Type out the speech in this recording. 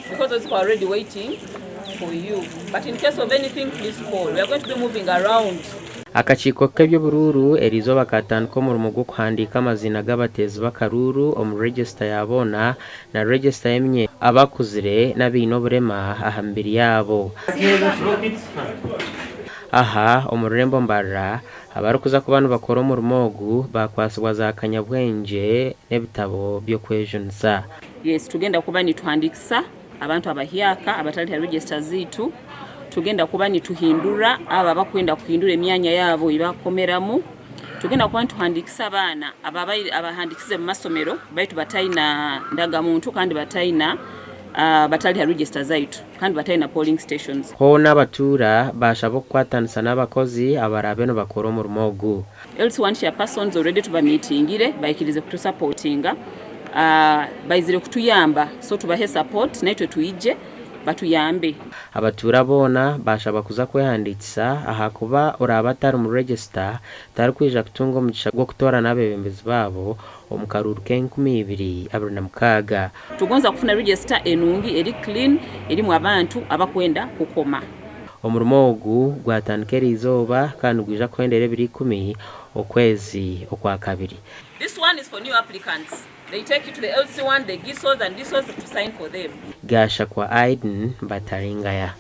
Because those people are already waiting for you. But in case of anything, please call. We are going to be moving around. Akakiiko k'eby'oburuuru eriizooba kaatandika omurimo gw'okuhandiika amaziina g'abateezi b'akaruuru omu regisita ya boona na regisita y'eminyeeto abakuzire n'abaine oburema aha mibiri yaabo. Aha omu rurembo Mbarara, abarikuza kuba nibakora omurimo ogu baakwatsibwa za kanyabwengye n'ebitabo by'okwejunisa. Yes, tugenda kuba nituhandikisa abantu abahyaka abatali ha register ziitu. Tugenda kuba nituhindura abo abakwenda kuhindura emyanya yaabo ei bakomeramu. Tugenda kuba nituhandikisa abaana abahandikisize mu masomero baitu bataina ndagamuntu kandi bataina batali ha register zaitu kandi bataina polling stations. Hoona abatuura baashaba okukwatanisa n'abakozi abaraabe nibakora omurimo ogu. LC1 chairpersons already tubamitingire baikirize kutusapotinga, baizire kutuyamba so tubahe support naitwe twije batuyambe. Abatuura boona baashaba kuza kwehandiikisa ahakuba oraabe atari mu regisita tarikwija kutunga omugisha gw'okutoorana abeebembezi baabo omu karuuru k'e2026. Tugonza kufuna register enungi eri clean erimu abantu abakwenda kukoma. Omurimo ogu gwatandika eriizooba kandi nigwija kuhendera ebiro ikumi okwezi Okwakabiri. This one is for new applicants, they take you to the LC1, the GISOs and DISOs to sign for them. Gashakwa Aiden, Bataringaya.